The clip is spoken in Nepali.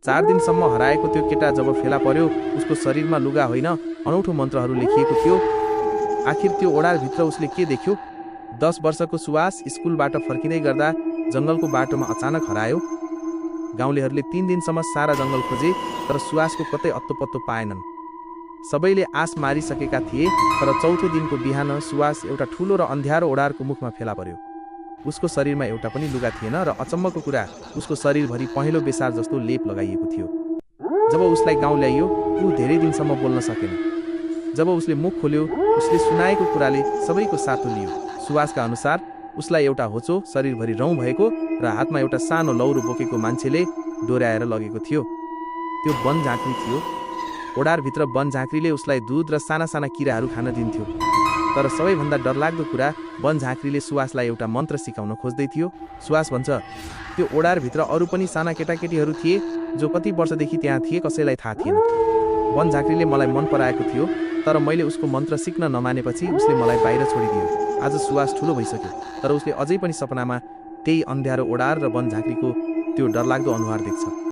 4 दिनसम्म हराएको त्यो केटा जब फेला पर्यो उसको शरीरमा लुगा होइन अनौठो मन्त्रहरू लेखिएको थियो। आखिर त्यो ओडारभित्र उसले के देख्यो? 10 वर्षको सुवास स्कुलबाट फर्किँदै गर्दा जङ्गलको बाटोमा अचानक हरायो। गाउँलेहरूले 3 दिनसम्म सारा जङ्गल खोजे तर सुवासको कतै अत्तोपत्तो पाएनन्। सबैले आश मारिसकेका थिए तर चौथो दिनको बिहान सुवास एउटा ठुलो र अन्ध्यारो ओडारको मुखमा फेला पर्यो। उसको शरीरमा एउटा पनि लुगा थिएन र अचम्मको कुरा उसको शरीरभरि पहेँलो बेसार जस्तो लेप लगाइएको थियो। जब उसलाई गाउँ ल्याइयो ऊ धेरै दिनसम्म बोल्न सकेन। जब उसले मुख खोल्यो उसले सुनाएको कुराले सबैको साथो लियो। सुवासका अनुसार उसलाई एउटा होचो शरीरभरि रौँ भएको र हातमा एउटा सानो लौरो बोकेको मान्छेले डोर्याएर लगेको थियो। त्यो वन झाँक्री थियो। ओडारभित्र वन झाँक्रीले उसलाई दुध र साना साना किराहरू खान दिन्थ्यो। तर सबैभन्दा डरलाग्दो कुरा वन झाँक्रीले सुवासलाई एउटा मन्त्र सिकाउन खोज्दै थियो। सुवास भन्छ त्यो ओडारभित्र अरू पनि साना केटाकेटीहरू थिए जो कति वर्षदेखि त्यहाँ थिए कसैलाई थाहा थिएन। वन झाँक्रीले मलाई मन पराएको थियो तर मैले उसको मन्त्र सिक्न नमानेपछि उसले मलाई बाहिर छोडिदियो। आज सुवास ठुलो भइसक्यो तर उसले अझै पनि सपनामा त्यही अन्ध्यारो ओडार र वन झाँक्रीको त्यो डरलाग्दो अनुहार देख्छ।